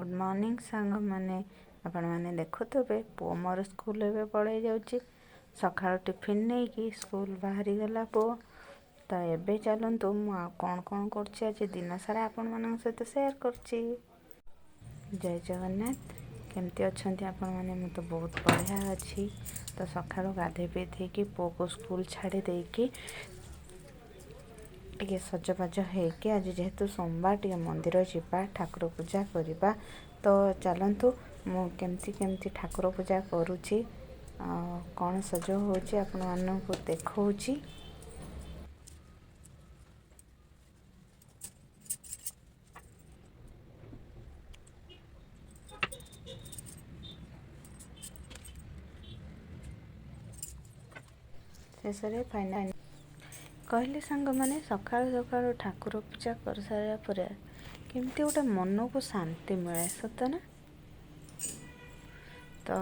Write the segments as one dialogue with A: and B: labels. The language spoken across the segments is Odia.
A: ଗୁଡ଼୍ ମର୍ଣ୍ଣିଂ ସାଙ୍ଗମାନେ। ଆପଣମାନେ ଦେଖୁଥିବେ, ପୁଅ ମୋର ସ୍କୁଲ ଏବେ ପଳେଇ ଯାଉଛି। ସକାଳୁ ଟିଫିନ୍ ନେଇକି ସ୍କୁଲ ବାହାରିଗଲା ପୁଅ। ତ ଏବେ ଚାଲନ୍ତୁ, ମୁଁ ଆଉ କ'ଣ କ'ଣ କରୁଛି ଆଜି ଦିନସାରା ଆପଣମାନଙ୍କ ସହିତ ସେୟାର କରୁଛି। ଜୟ ଜଗନ୍ନାଥ। କେମିତି ଅଛନ୍ତି ଆପଣମାନେ? ମୁଁ ତ ବହୁତ ବଢ଼ିଆ ଅଛି। ତ ସକାଳୁ ଗାଧୋଇ ପାଧେଇକି, ପୁଅକୁ ସ୍କୁଲ ଛାଡ଼ି ଦେଇକି, ଟିକେ ସଜବାଜ ହେଇକି, ଆଜି ଯେହେତୁ ସୋମବାର, ଟିକେ ମନ୍ଦିର ଯିବା, ଠାକୁର ପୂଜା କରିବା। ତ ଚାଲନ୍ତୁ, ମୁଁ କେମିତି କେମିତି ଠାକୁର ପୂଜା କରୁଛି ଆଉ କ'ଣ ସଜ ହେଉଛି, ଆପଣମାନଙ୍କୁ ଦେଖାଉଛି। ଶେଷରେ ଫାଇନାଲ କହିଲେ ସାଙ୍ଗମାନେ, ସକାଳୁ ସକାଳୁ ଠାକୁର ପୂଜା କରିସାରିବା ପରେ କେମିତି ଗୋଟେ ମନକୁ ଶାନ୍ତି ମିଳେ, ସତ ନା? ତ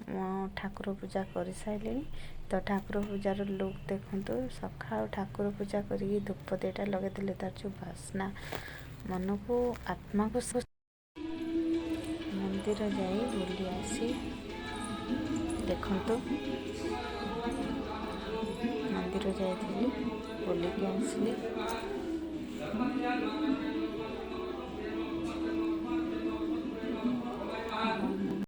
A: ମୁଁ ଠାକୁର ପୂଜା କରିସାରିଲିଣି। ତ ଠାକୁର ପୂଜାର ଲୁକ୍ ଦେଖନ୍ତୁ। ସକାଳୁ ଠାକୁର ପୂଜା କରିକି ଧୂପ ଦୁଇଟା ଲଗେଇଦେଲେ ତାର ଯେଉଁ ବାସ୍ନା, ମନକୁ ଆତ୍ମାକୁ। ମନ୍ଦିର ଯାଇ ବୁଲି ଆସି, ଦେଖନ୍ତୁ, ମନ୍ଦିର ଯାଇଥିଲି, ବୁଲିକି ଆସିଲି।